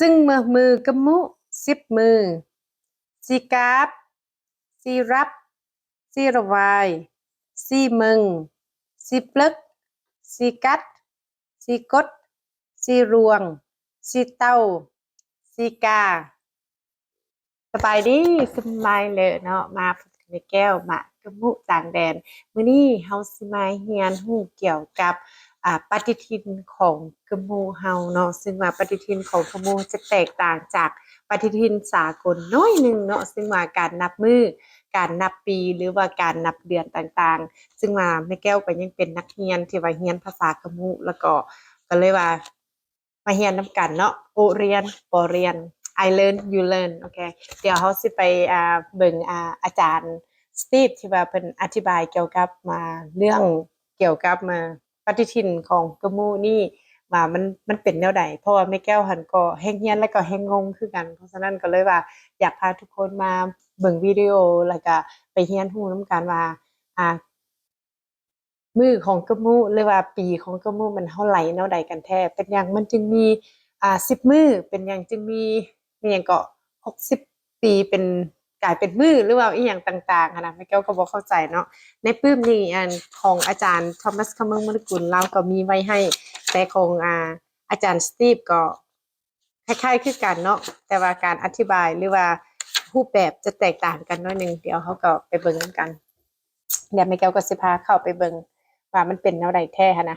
ຊຶ່ງເມື່ອມືກະມຸສິບມື ຊີກາບ ຊີຣັບ ຊີຣະວາຍ ຊີເມິງ ຊີປຶກ ຊີກັດ ຊີກົດ ຊີລວງ ຊີເຕົ່າ ຊີກາ. ສະບາຍດີ ສະບາຍເລີເນາະ ມາພົບກັບແມ່ແກ້ວ ມາກະມຸຕ່າງແດນ. ມື້ນີ້ເຮົາຊິມາຮຽນຮູ້ກ່ຽວກັບ ອາ ປະຕິທິນຂອງກະມຸເຮົາເນາະ ຊຶ່ງວ່າປະຕິທິນຂອງກະມຸຈະແຕກຕ່າງຈາກປະຕິທິນສາກົນໜ້ອຍໜຶ່ງເນາະ ຊຶ່ງວ່າການນັບມື້ ການນັບປີ ຫຼືວ່າການນັບເດືອນຕ່າງໆ ຊຶ່ງວ່າແມ່ແກ້ວກໍຍັງເປັນນັກຮຽນທີ່ວ່າຮຽນພາສາກະມຸ ແລ້ວກໍ ກໍເລີຍວ່າ ມາຮຽນນຳກັນເນາະ ໂອຮຽນ ບໍ່ຮຽນ I learn you learn ໂອເຄ ດຽວເຮົາຊິໄປ ອ່າ ເບິ່ງ ອ່າ ອາຈານ Steve ທີ່ວ່າເພິ່ນອະທິບາຍກ່ຽວກັບ ມາ ເລື່ອງກ່ຽວກັບ ມາ ປະຕິທິນຂອງກະມຸນີ້ ວ່າມັນ ມັນເປັນແນວໃດ ເພາະວ່າແມ່ແກ້ວຫັ້ນກໍແຮງຮຽນ ແລ້ວກໍແຮງງົງຄືກັນ. ເພາະສະນັ້ນກໍເລີຍວ່າ ຢາກພາທຸກຄົນມາເບິ່ງວິດີໂອ ແລ້ວກໍໄປຮຽນຮູ້ນຳກັນວ່າ ອ່າ ມື້ຂອງກະມຸ ຫຼືວ່າປີຂອງກະມຸ ມັນເຮົາໄລ່ແນວໃດກັນແທ້? ເປັນຫຍັງມັນຈຶ່ງມີ ອ່າ ສິບມື້? ເປັນຫຍັງຈຶ່ງມີ ມີຫຍັງເກາະ ຫົກສິບປີ ເປັນ ກາຍເປັນມື້ ຫຼືວ່າອີ່ຫຍັງຕ່າງໆຫັ້ນນະ ແມ່ແກ້ວກໍບໍ່ເຂົ້າໃຈເນາະ. ໃນປຶ້ມນີ້ ອັນຂອງອາຈານ Thomas ຄຳເມືອງ ມຸນະກຸນ ລາວກໍມີໄວ້ໃຫ້ ແຕ່ຂອງ ອ່າ ອາຈານ Steve ກໍ ຄ້າຍໆຄືກັນເນາະ ແຕ່ວ່າການອະທິບາຍ ຫຼືວ່າຮູບແບບຈະແຕກຕ່າງກັນໜ້ອຍໜຶ່ງ. ດຽວເຮົາກໍໄປເບິ່ງນຳກັນ. ດຽວແມ່ແກ້ວກໍຊິພາເຂົ້າໄປເບິ່ງວ່າມັນເປັນແນວໃດແທ້ຫັ້ນນະ.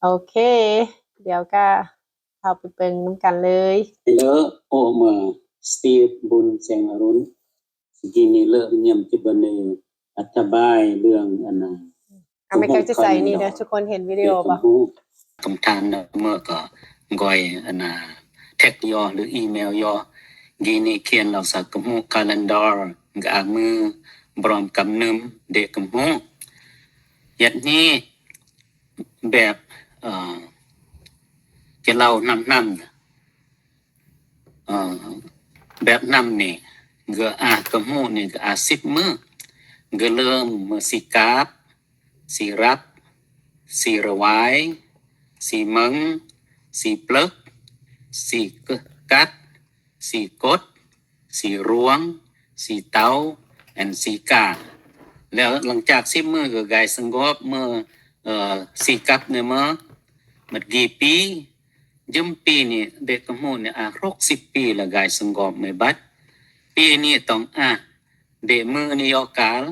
ໂອເຄ ດຽວກໍເຂົ້າໄປເບິ່ງນຳກັນເລີຍ. Hello, ໂອ ເມ Steve ບຸນ ແສງອະລຸນ. ສະກີນີ້ເລີກຍາມຈະເບິ່ງໃນອະທິບາຍເລື່ອງອັນນະ ອາ ແມ່ແກ້ວຈະໃສ່ນີ້ເດີ ທຸກຄົນເຫັນວິດີໂອບໍ່? ຄຳຖາມນະ ເມື່ອກໍ Goi ອັນນະ text ຍໍ ຫຼື email ຍໍ ກີນີ້ຂຽນລາວສາກະໝູ calendar ກະອາມື ບຣອມກຳນຶມ ເດກະໝູ ຍັດນີ້ ແບບ ເອີ ຈະເລົ່ານຳນຳ ເອີ ແບບນຳນີ້ ກະອາ ກະໝູນີ້ກະອາສິບມື້ ກະເລີ່ມມື້ ສີກາບ ສີຣັບ ສີຣະວາຍ ສີເມິງ ສີປຶກ ສີກະກັດ ສີກົດ ສີຣວງ ສີເຕົ່າ ແອນ ສີກາ. ແລ້ວຫຼັງຈາກສິບມື້ກໍກາຍສະຫງົບ ເມື່ອ ເອີ ສີກັບນີ້ມາ ບັດກີປີ ຢ້ຳປີນີ້ ເດກະໝູນີ້ອາຫົກສິບປີລະກາຍສະຫງົບ ແມ່ນບັດປີນີ້ຕ້ອງອາ ເດມື້ນີ້ຍໍການ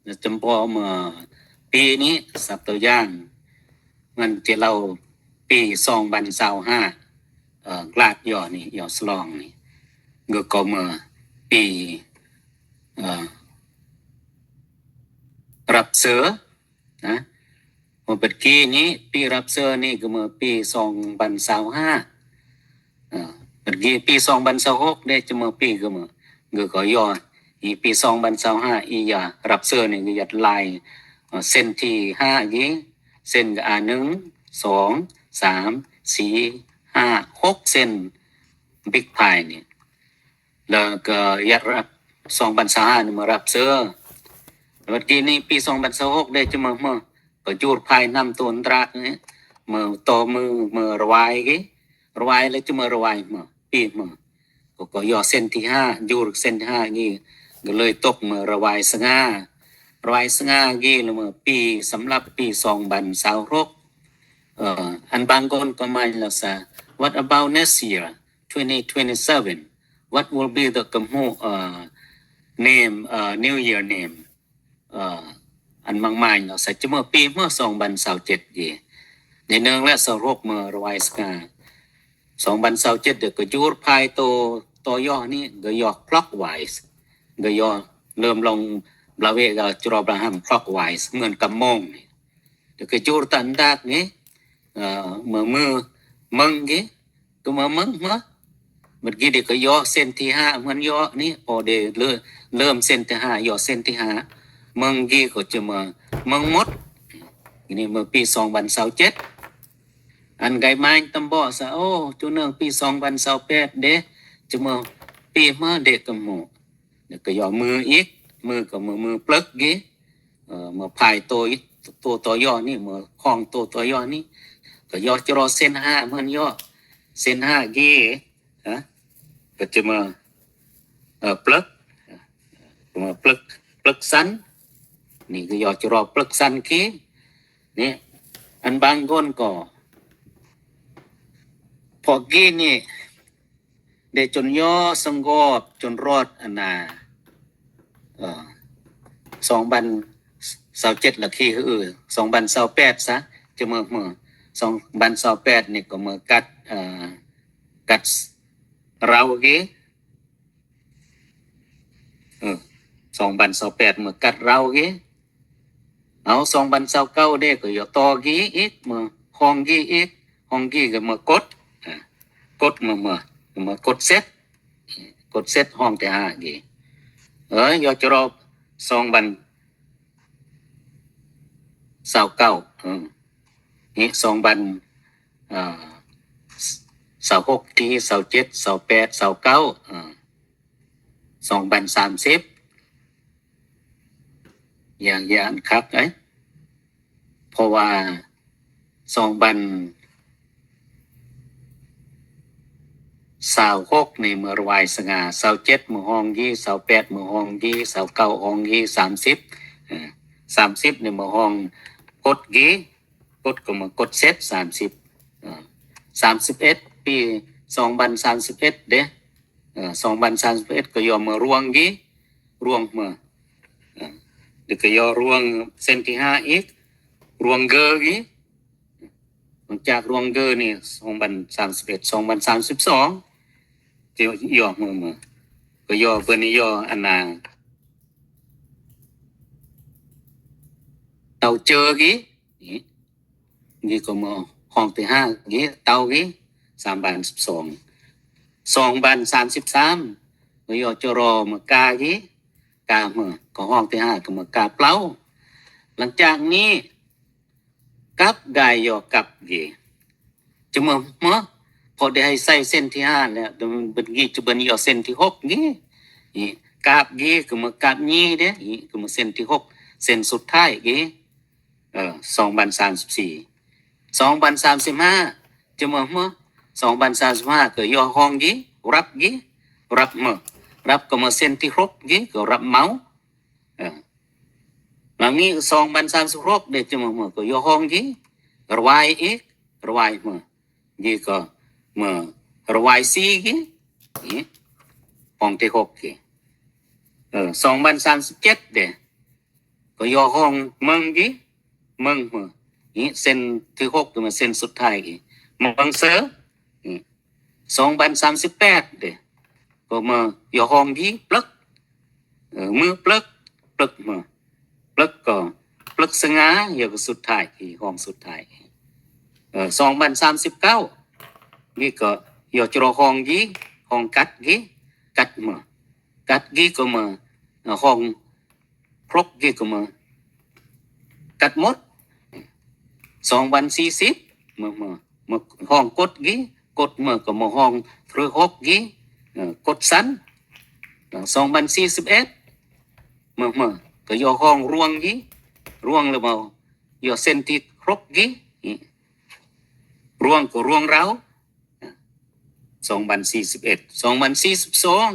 ແລະ ຈຳພໍເມື່ອປີນີ້ ສັບໂຕຢ່າງ ມັນຈະເລົ່າປີສອງພັນຊາວຫ້າ ເອີ ກລາດຍໍນີ້ ຍໍສະຫຼອງນີ້ ກໍເມື່ອປີ ເອີ ຣັບເຊີນະ ເມື່ອບັດກີນີ້ ປີຣັບເຊີນນີ້ກໍເມື່ອປີສອງພັນຊາວຫ້າ ເອີ ບັດກີປີສອງພັນຊາວຫົກເດ້ ຈະເມື່ອປີກໍເມື່ອ ກໍ ກໍຍໍ ອີປີສອງພັນຊາວຫ້າ ອີຢາ ຣັບເຊີນນີ້ກໍຍັດລາຍ ເອີ ເສັ້ນທີຫ້າ ອີ ເສັ້ນກໍອາໜຶ່ງ ສອງ ສາມ ສີ່ ຫ້າ ຫົກເສັ້ນ ບິກພາຍນີ້ ແລ້ວກໍຍັດຣັບ ສອງພັນຊາວຫ້ານີ້ມາຣັບເຊີນ ບັດກີນີ້ປີສອງພັນຊາວຫົກເດ້ ຈະມາ ມາ ກໍຈູດພາຍນຳໂຕນຕຣາກນີ້ ມາຕໍ່ມື ມາຣະວາຍກີ ຣະວາຍແລ້ວຈະມາຣະວາຍ ມາ ປີ ມາ ກໍ ກໍຍໍເສັ້ນທີຫ້າ ຈູດເສັ້ນທີຫ້ານີ້ ກໍເລີຍຕົກມາຣະວາຍສະຫງ່າ ຣະວາຍສະຫງ່າກີ ແລ້ວມາປີ ສຳລັບປີສອງພັນຊາວຫົກ ເອີ ອັນບາງຄົນກໍມາແລ້ວຊະ What about next year, twenty twenty-seven? What will be the Khamhoukh, uh, name, uh, New Year name? ເອີ ອັນມາກມາຍເນາະ ສະຈະເມີປີເມີສອງພັນຊາວເຈັດເດ ໃນໜຶ່ງແລະ ຊາວຫົກເມີຣະວາຍສະຫງ່າ ສອງພັນຊາວເຈັດເດ ກໍຢູດພາຍໂຕ ໂຕຍໍນີ້ ກໍຍໍຄລັອກວາຍ ກໍຍໍເລີ່ມລົງບລາເວກາຈຣອບລາຫາມຄລັອກວາຍ ເໝືອນກັບໂມງນີ້ ແລ້ວກໍຢູດຕັນດາກນີ້ ເອີ ເມີ ເມີເມິງກີ ກໍມາເມືອງມາ ບັດກີ້ເດກໍຍໍເສັ້ນທີຫ້າ ເມືອງຍໍນີ້ ພໍເດເລີ່ມເສັ້ນທີຫ້າ ຍໍເສັ້ນທີຫ້າ ເມືອງກີກໍຈະມາເມືອງໝົດ ນີ້ເມື່ອປີສອງພັນຊາວເຈັດ ອັນໄກມາຍຕຳເບາະສະ ໂອ ຈຸເນີງປີສອງພັນຊາວແປດເດ ຈະມາປີມາເດກະໝູ ແລ້ວກໍຍໍມືອີກ ມືກໍມາມືປຶກກີ ເອີ ມາພາຍໂຕ ໂຕຕໍ່ຍໍນີ້ ມາຄອງໂຕຕໍ່ຍໍນີ້ ກໍຍໍຈະລໍເສັ້ນຫ້າ ເມືອງຍໍ ເສັ້ນຫ້າກີ ຮະ ກໍຈະມາ ເອີ ປຶກ ມາປຶກ ປຶກສັ້ນ ນີ້ກໍຍໍຈະລໍປຶກສັ້ນກີ ນີ້ ອັນບາງຄົນກໍ ພວກກີນີ້ ໄດ້ຈົນຍໍສະຫງົບຈົນຮອດອັນນາ ເອີ ສອງພັນຊາວເຈັດລະຄີ ເອີ ສອງພັນຊາວແປດຊະ ຈະເມີ ເມີ ສອງພັນຊາວແປດນີ້ກໍເມີກັດ ເອີ ກັດເລົາກີ ເອີ ສອງພັນຊາວແປດເມີກັດເລົາກີ ເອົາ ສອງພັນຊາວເກົ້າເດ້ ກໍຢາກຕໍ່ກີອີກ ເມີຫ້ອງກີອີກ ຫ້ອງກີກໍເມີກົດ ອາ ກົດເມີ ເມີ ເມີກົດເຊັດ ກົດເຊັດຫ້ອງແຕ່ຫ້າກີ ເອີ ຢາກຈະລໍສອງພັນຊາວເກົ້າ ເອີ ນີ້ສອງພັນ ເອີ ຊາວຫົກທີ ຊາວເຈັດ ຊາວແປດ ຊາວເກົ້າ ເອີ ສອງພັນສາມສິບ ຢ່າງ ຢ່າງຄັກເອີຍ ເພາະວ່າສອງພັນຊາວຫົກນີ້ເມີລະວາຍສະຫງ່າ ຊາວເຈັດເມີຫ້ອງກີ ຊາວແປດເມີຫ້ອງກີ ຊາວເກົ້າຫ້ອງກີ ສາມສິບ ເອີ ສາມສິບນີ້ເມີຫ້ອງກົດກີ ກົດກໍມາກົດເຊັດ ສາມສິບ ເອີ ສາມສິບເອັດ ປີສອງພັນສາມສິບເອັດເດ້ ເອີ ສອງພັນສາມສິບເອັດກໍຢາກມາລວງກີ ລວງມາ ເອີ ແລ້ວກໍຢາກລວງເສັ້ນທີຫ້າອີກ ລວງເກີກີ ຫຼັງຈາກລວງເກີນີ້ ສອງພັນສາມສິບເອັດ ສອງພັນສາມສິບສອງ ຈະຢາກມາ ມາ ກໍຢາກ ເພິ່ນຢາກອັນນາ ເຕົາເຈີກີ ນີ້ ນີ້ກໍມາຫ້ອງທີຫ້າ ນີ້ເຕົານີ້ ສາມພັນສິບສອງ ສອງພັນສາມສິບສາມ ກໍຢາກຈະລໍມາກາກີ ກາເມີ ກໍຫ້ອງທີຫ້າກໍມາກາເປົ່າ. ຫຼັງຈາກນີ້ ກັບໄດ້ຢາກກັບກີ ຈະເມີ ເມີ ພໍໄດ້ໃສ່ເສັ້ນທີຫ້າແລ້ວ ບັດນີ້ຈະເບິ່ງຢາກເສັ້ນທີຫົກນີ້ ນີ້ ກາບກີ ກໍມາກາບນີ້ເດ້ ນີ້ ກໍມາເສັ້ນທີຫົກ ເສັ້ນສຸດທ້າຍກີ ເອີ ສອງພັນສາມສິບສີ່ ສອງພັນສາມສິບຫ້າ ຈະມາ ມາ ສອງພັນສາມສິບຫ້າ ກໍຢາກຫ້ອງກີ ຣັບກີ ຣັບມາ ຣັບກໍມາເສັ້ນທີຫົກກີ ກໍຣັບເມົາ ເອີ ຫຼັງນີ້ ສອງພັນສາມສິບຫົກ ເດ້ ຈະມາ ມາ ກໍຢາກຫ້ອງກີ ລະວາຍອີກ ລະວາຍມາ ກີ ກໍມາລະວາຍຊີກີ ນີ້ ຫ້ອງທີຫົກກີ ເອີ ສອງພັນສາມສິບເຈັດ ເດ້ ກໍຢາກຫ້ອງເມິງກີ ເມິງ ນີ້ ເສັ້ນທີຫົກ ກໍມາເສັ້ນສຸດທ້າຍອີກ ເມິງເຊີ ນີ້ ສອງພັນສາມສິບແປດ ເດ້ ກໍມາຢາກຫ້ອງກີ ປຶກ ເອີ ມືປຶກ ປຶກ ມາ ປຶກ ກໍປຶກສະຫງ່າ ຢາກກໍສຸດທ້າຍ ທີ່ຫ້ອງສຸດທ້າຍ ເອີ ສອງພັນສາມສິບເກົ້າ ນີ້ກໍຢາກຈະຮ້ອງຮ້ອງກີ ຮ້ອງກັດກີ ກັດ ມາ ກັດກີ ກໍມາ ເອີ ຮ້ອງ ຄົກກີກໍມາກັດໝົດ ສອງພັນສີ່ສິບ ມາ ມາ ມາຮ້ອງກົດກີ ກົດມາກໍມາຮ້ອງເທື່ອຫົກກີ ເອີ ກົດສັ້ນ ສອງພັນສີ່ສິບເອັດ ມາ ມາ ກໍຢາກຮ້ອງລວງກີ ລວງແລ້ວມາຢາກເສັ້ນທີ່ຫົກກີ ລວງກໍລວງເລົາ ສອງພັນສີ່ສິບເອັດ ສອງພັນສີ່ສິບສອງ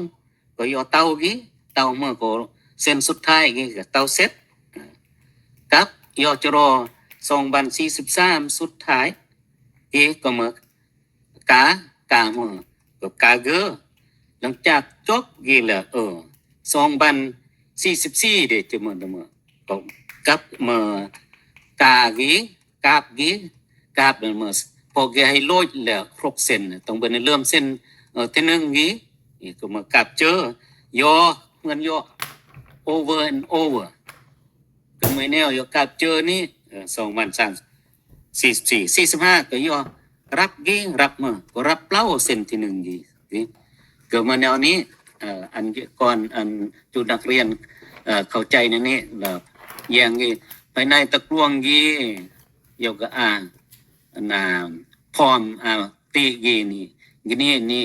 ກໍຢາກເຕົາກີ ເຕົາມາກໍເສັ້ນສຸດທ້າຍກີ ກໍເຕົາເຊັດ ກັບຢາກຈະລໍ ສອງພັນສີ່ສິບສາມ ສຸດທ້າຍກີ ກໍມາກາ ກາມາ ກໍກາເກີ ຫຼັງຈາກຈົບກີແລ້ວ ເອີ ສອງພັນສີ່ສິບສີ່ ເດ້ ຈະມາ ມາ ກໍກັບມາກາກີ ກາບກີ ກາບແມ່ນເມື່ອ ພໍກະໃຫ້ໂລດແລ້ວຄົບເສັ້ນ ຕ້ອງເບິ່ງໃນເລີ່ມເສັ້ນ ເອີ ທີໜຶ່ງກີ ນີ້ກໍມາກາບເຈີ ຍໍ ເໝືອນຍໍ over and over ກໍເມື່ອແນວ ຢາກກາບເຈີນີ້ ເອີ ສອງພັນສາມ ສີ່ສິບສີ່ ສີ່ສິບຫ້າ ກໍຢາກຮັບກີ ຮັບມາ ກໍຮັບເລົ່າເສັ້ນທີໜຶ່ງກີ ນີ້ ກໍມາແນວນີ້ ເອີ ອັນກ່ອນ ອັນຈຸນັກຮຽນ ເອີ ເຂົ້າໃຈໃນນີ້ ແລ້ວຢ່າງນີ້ ພາຍໃນຕະກວງກີ ຢາກກະອາ ອັນນາ ພ້ອມ ອາ ຕິກີນີ້ ກີນີ້ນີ້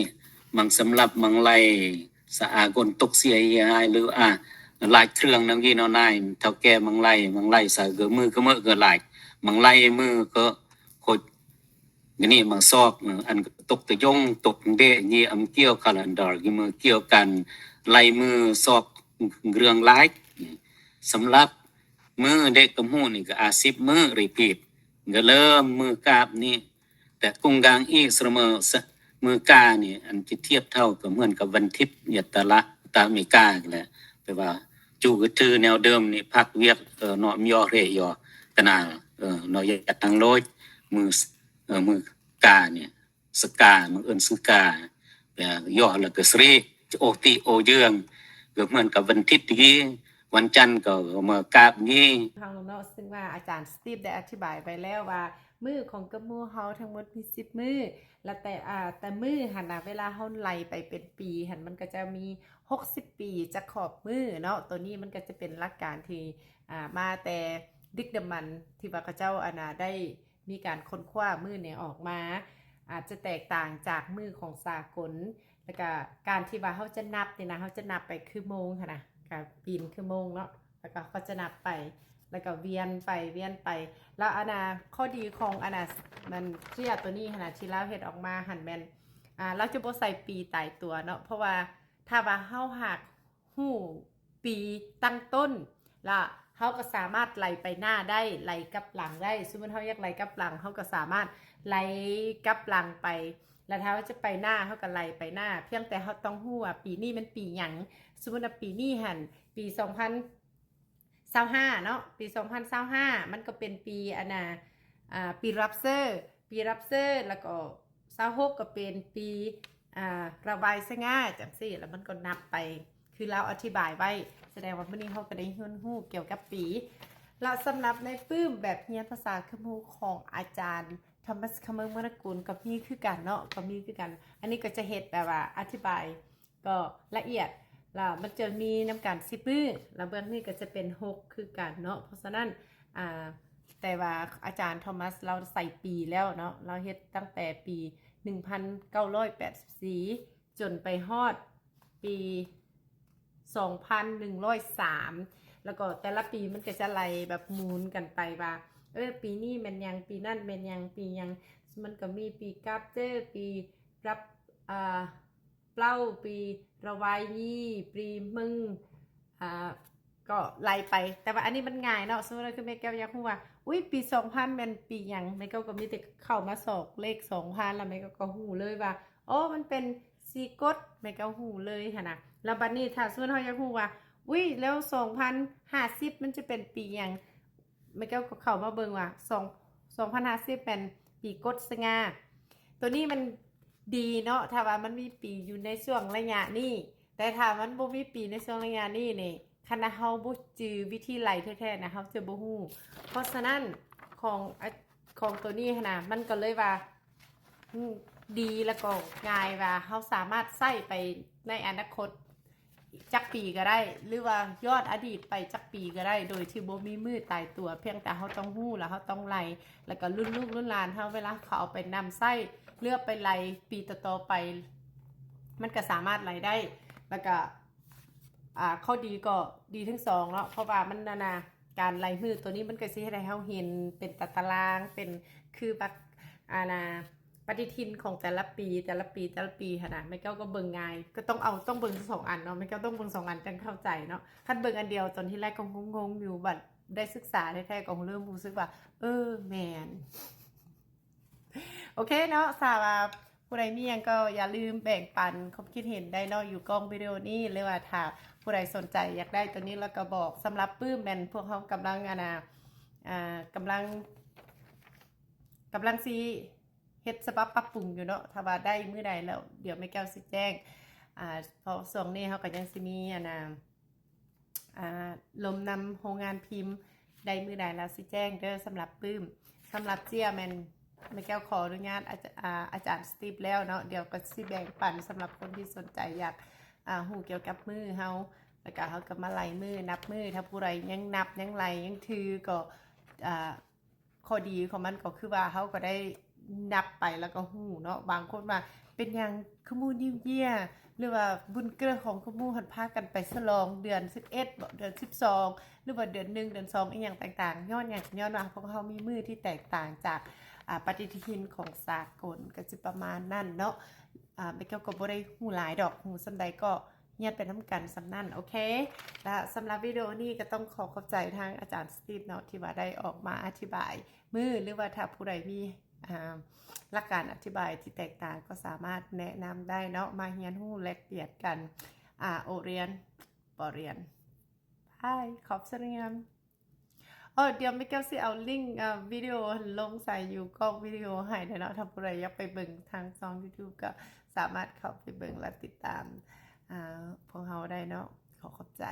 ມັງສຳລັບມັງໄລ ສະອາກົນຕົກເສຍເຮຍຫາຍ ຫຼື ອາ ຫຼາຍເຄື່ອງນຳກີເນາະນາຍ ເຖົ້າແກ່ມັງໄລ ມັງໄລສະເກີມືກະເມີກະຫຼາຍ ມັງໄລມືກະ ໂຄດ ນີ້ມາຊອກ ອັນຕົກຕະຍົງ ຕົກເດະ ຢີອຳກ່ຽວຄາລັນດາ ຢີມືກ່ຽວກັນ ໄລ່ມືຊອກເລື່ອງຫຼາຍ. ສຳລັບມື້ເດັກກຳຮູ້ນີ້ກໍອາສິບມື້ repeat ກໍເລີ່ມມື້ກາບນີ້ ແຕ່ກຸງກາງອີກສະເໝີ ມື້ການີ້ ອັນຈະທຽບເທົ່າກໍເໝືອນກັບວັນທິດ ຍັດຕະລະ ຕາເມກາແຫຼະ ແປວ່າຈູກະຖືແນວເດີມນີ້ ພັກວຽກ ເນາະ ມຍໍເຣຍໍຕະນາ ເນາະ ຍັດຕັງໂລຍ ມື້ ເອີ ມື້ການີ້ ສະກາ ມື້ອື່ນສະກາ ແປຍໍແລ້ວກໍສຣີ ໂອຕິໂອເຍືອງ ກໍເໝືອນກັບວັນທິດດີ ວັນຈັນກໍມາກາບນີ້. ເຮົາເນາະ ຊຶ່ງວ່າອາຈານສະຕີບໄດ້ອະທິບາຍໄວ້ແລ້ວວ່າ ມື້ຂອງກະໝູ່ເຮົາທັງໝົດມີສິບມື້ ແລະ ແຕ່ ອາ ແຕ່ມື້ຫັ້ນນະ ເວລາເຮົາໄລ່ໄປເປັນປີຫັ້ນ ມັນກໍຈະມີຫົກສິບປີຈະຂອບມື້ເນາະ. ໂຕນີ້ມັນກໍຈະເປັນຫຼັກການທີ່ ອາ ມາແຕ່ດຶກດຳບັນ ທີ່ວ່າເຂົາເຈົ້າ ອັນນະ ໄດ້ ມີການຄົ້ນຄວ້າມື້ນີ້ອອກມາ ອາດຈະແຕກຕ່າງຈາກມື້ຂອງສາກົນ ແລ້ວກະການທີ່ວ່າເຮົາຈະນັບນີ້ນະ ເຮົາຈະນັບໄປຄືໂມງຫັ້ນນະ ກະປີນຄືໂມງເນາະ ແລ້ວກະເຂົາຈະນັບໄປ ແລ້ວກະວຽນໄປວຽນໄປ ແລ້ວອັນນະ ຂໍ້ດີຂອງອັນນະ ມັນເຈ້ຍໂຕນີ້ຫັ້ນນະ ທີ່ລາວເຮັດອອກມາຫັ້ນແມ່ນ ອາ ລາວຈະບໍ່ໃສ່ປີຕາຍຕົວເນາະ ເພາະວ່າຖ້າວ່າເຮົາຫາກ ຮູ້ປີຕັ້ງຕົ້ນ ລະເຮົາກໍສາມາດໄລ່ໄປໜ້າໄດ້ ໄລ່ກັບຫຼັງໄດ້. ສົມມຸດເຮົາຢາກໄລ່ກັບຫຼັງ ເຮົາກໍສາມາດໄລ່ກັບຫຼັງໄປ ລະຖ້າເຮົາຈະໄປໜ້າ ເຮົາກໍໄລ່ໄປໜ້າ. ພຽງແຕ່ເຮົາຕ້ອງຮູ້ວ່າປີນີ້ແມ່ນປີຫຍັງ. ສົມມຸດວ່າປີນີ້ຫັ້ນ ປີສອງພັນຊາວຫ້າເນາະ ປີສອງພັນຊາວຫ້າ ມັນກໍເປັນປີ ອັນນ່າ ອາ ປີຣັບເຊີ ປີຣັບເຊີ ແລ້ວກໍຊາວຫົກກໍເປັນປີ ອາ ລະວາຍສະຫງ່າ ຈັ່ງຊີ້ ແລ້ວມັນກໍນັບໄປ ຄືລາວອະທິບາຍໄວ້. ສະແດງວ່າມື້ນີ້ເຮົາກໍໄດ້ຮຽນຮູ້ກ່ຽວກັບປີ ແລ້ວສຳລັບໃນປຶ້ມແບບຮຽນພາສາຄືໝູ່ຂອງອາຈານ Thomas Commerford ວະນະກຸນ ກໍມີຄືກັນເນາະ ກໍມີຄືກັນ. ອັນນີ້ກໍຈະເຮັດແບບວ່າອະທິບາຍ ກໍລະອຽດ ລະມັນຈະມີນຳກັນສິບມື້ ລະເບື້ອງນີ້ກໍຈະເປັນຫົກຄືກັນເນາະ. ເພາະສະນັ້ນ ອາ ແຕ່ວ່າອາຈານ Thomas ລາວໃສ່ປີແລ້ວເນາະ ລາວເຮັດຕັ້ງແຕ່ປີໜຶ່ງພັນເກົ້າຮ້ອຍແປດສິບສີ່ ຈົນໄປຮອດປີສອງພັນໜຶ່ງຮ້ອຍສາມ ແລ້ວກໍແຕ່ລະປີມັນກໍຈະໄລ່ແບບໝູນກັນໄປວ່າ ເອີ ປີນີ້ແມ່ນຫຍັງ ປີນັ້ນແມ່ນຫຍັງ ປີຫຍັງ ມັນກໍມີປີກາບເຈີ ປີ ລັບ ອາ ເປົ່າ ປີລະວາຍຢີ ປີເມັງ ອາ ກໍໄລ່ໄປ. ແຕ່ວ່າອັນນີ້ມັນງ່າຍເນາະ ສົມມຸດວ່າຄືແມ່ແກ້ວຢາກຮູ້ວ່າ ອຸ້ຍ ປີສອງພັນແມ່ນປີຫຍັງ ແມ່ແກ້ວກໍມີແຕ່ເຂົ້າມາຊອກເລກສອງພັນ ແລ້ວແມ່ແກ້ວກໍຮູ້ເລີຍວ່າ ໂອ້ ມັນເປັນສີ່ກົດ ແມ່ແກ້ວຮູ້ເລີຍຫັ້ນນະ. ແລ້ວບັດນີ້ຖ້າສົມມຸດເຮົາຢາກຮູ້ວ່າ ອຸ້ຍ ແລ້ວສອງພັນຫ້າສິບມັນຈະເປັນປີຫຍັງ ແມ່ແກ້ວກໍເຂົ້າມາເບິ່ງວ່າ ສອງ ສອງພັນຫ້າສິບແມ່ນປີກົດສະຫງ່າ. ໂຕນີ້ມັນດີເນາະ ຖ້າວ່າມັນມີປີຢູ່ໃນຊ່ວງໄລຍະນີ້ ແຕ່ຖ້າມັນບໍ່ມີປີໃນຊ່ວງໄລຍະນີ້ນີ້ ຄັນວ່າເຮົາບໍ່ຈື່ວິທີໄລ່ແທ້ໆນະ ເຮົາຈະບໍ່ຮູ້. ເພາະສະນັ້ນ ຂອງ ອາ ຂອງໂຕນີ້ຫັ້ນນະ ມັນກໍເລີຍວ່າ ອາ ດີ ແລ້ວກໍງ່າຍ ວ່າເຮົາສາມາດໃຊ້ໄປໃນອະນາຄົດ ຈັກປີກໍໄດ້ ຫຼືວ່າຍ້ອນອະດີດໄປຈັກປີກໍໄດ້ ໂດຍທີ່ບໍ່ມີມື້ຕາຍຕົວ. ພຽງແຕ່ເຮົາຕ້ອງຮູ້ ແລ້ວເຮົາຕ້ອງໄລ່ ແລ້ວກໍລຸ້ນລູກລຸ້ນຫຼານເຮົາ ເວລາເຂົາເອົາໄປນຳໃຊ້ ຫຼືໄປໄລ່ປີຕໍ່ໆໄປ ມັນກໍສາມາດໄລ່ໄດ້. ແລ້ວກໍ ອາ ຂໍ້ດີກໍດີທັງສອງເນາະ ເພາະວ່າມັນ ອັນນ່າ ການໄລ່ມື້ໂຕນີ້ມັນກໍຊິເຮັດໃຫ້ເຮົາເຫັນເປັນຕາຕະລາງ ເປັນຄືບັກ ອັນນ່າ ປະຕິທິນຂອງແຕ່ລະປີ ແຕ່ລະປີ ແຕ່ລະປີຫັ້ນນະ ແມ່ແກ້ວກໍເບິ່ງງ່າຍ ກໍຕ້ອງເອົາ ຕ້ອງເບິ່ງສອງອັນເນາະ ແມ່ແກ້ວຕ້ອງເບິ່ງສອງອັນຈັ່ງເຂົ້າໃຈເນາະ. ຄັນເບິ່ງອັນດຽວຕອນທີແລກກໍງົງໆຢູ່ ບັດໄດ້ສຶກສາແທ້ໆກໍເລີ່ມຮູ້ສຶກວ່າ ເອີ ແມ່ນ. ໂອເຄເນາະ ຖ້າວ່າຜູ້ໃດມີຫຍັງກໍຢ່າລືມແບ່ງປັນຄວາມຄິດເຫັນໄດ້ເນາະ ຢູ່ກ້ອງວິດີໂອນີ້ ຫຼືວ່າຖ້າຜູ້ໃດສົນໃຈຢາກໄດ້ໂຕນີ້ແລ້ວກໍບອກ. ສຳລັບປຶ້ມແມ່ນພວກເຮົາກຳລັງ ອັນນ່າ ອາ ກຳລັງ ກຳລັງຊິ ເຮັດສະບັບປັບປຸງຢູ່ເນາະ ຖ້າວ່າໄດ້ມື້ໃດແລ້ວ ດຽວແມ່ແກ້ວຊິແຈ້ງ ອາ ເພາະຊ່ວງນີ້ເຮົາກໍຍັງຊິມີ ອັນນ່າ ອາ ລົມນຳໂຮງງານພິມ ໄດ້ມື້ໃດແລ້ວຊິແຈ້ງເດີ. ສຳລັບປຶ້ມ ສຳລັບເຈ້ຍແມ່ນ ແມ່ແກ້ວຂໍອະນຸຍາດ ອາ ອາ ອາຈານສະຕີບແລ້ວເນາະ ດຽວກໍຊິແບ່ງປັນສຳລັບຄົນທີ່ສົນໃຈຢາກ ອາ ຮູ້ກ່ຽວກັບມື້ເຮົາ ແລ້ວກໍເຮົາກໍມາໄລ່ມື້ ນັບມື້ ຖ້າຜູ້ໃດຍັງນັບ ຍັງໄລ່ ຍັງຖື ກໍ ອາ ຂໍ້ດີຂອງມັນກໍຄືວ່າເຮົາກໍໄດ້ນັບໄປແລ້ວກໍຮູ້ເນາະ. ບາງຄົນວ່າເປັນຫຍັງຄືໝູ່ New Year ຫຼືວ່າບຸນເກີດຂອງຂະໝູ່ຫັ້ນພາກັນໄປສະຫຼອງເດືອນສິບເອັດບໍ ເດືອນສິບສອງ ຫຼືວ່າເດືອນໜຶ່ງ ເດືອນສອງ ອີ່ຫຍັງຕ່າງໆ ຍ້ອນຫຍັງ? ຍ້ອນວ່າພວກເຮົາມີມື້ທີ່ແຕກຕ່າງຈາກ ອາ ປະຕິທິນຂອງສາກົນ ກໍຊິປະມານນັ້ນເນາະ. ອາ ແມ່ແກ້ວກໍບໍ່ໄດ້ຮູ້ຫຼາຍດອກ ຮູ້ສ່ຳໃດກໍຮຽນໄປນຳກັນສ່ຳນັ້ນ ໂອເຄ. ແລະ ສຳລັບວິດີໂອນີ້ກໍຕ້ອງຂໍຂອບໃຈທາງອາຈານສະຕີບເນາະ ທີ່ວ່າໄດ້ອອກມາອະທິບາຍມື ຫຼືວ່າຖ້າຜູ້ໃດມີ ອາ ຫຼັກການອະທິບາຍທີ່ແຕກຕ່າງ ກໍສາມາດແນະນຳໄດ້ເນາະ ມາຮຽນຮູ້ແລກປ່ຽນກັນ. ອາ ໂອລຽນ ປອລຽນ ບາຍ ຂອບໃຈນຳ. ເອີ ດຽວແມ່ແກ້ວຊິເອົາລິ້ງ ອາ ວິດີໂອລົງໃສ່ຢູ່ກ້ອງວິດີໂອໃຫ້ເດີເນາະ. ຖ້າຜູ້ໃດຢາກໄປເບິ່ງທາງຊ່ອງຢູທູບ ກໍສາມາດເຂົ້າໄປເບິ່ງ ແລະ ຕິດຕາມ ອາ ພວກເຮົາໄດ້ເນາະ. ຂໍຂອບໃຈ.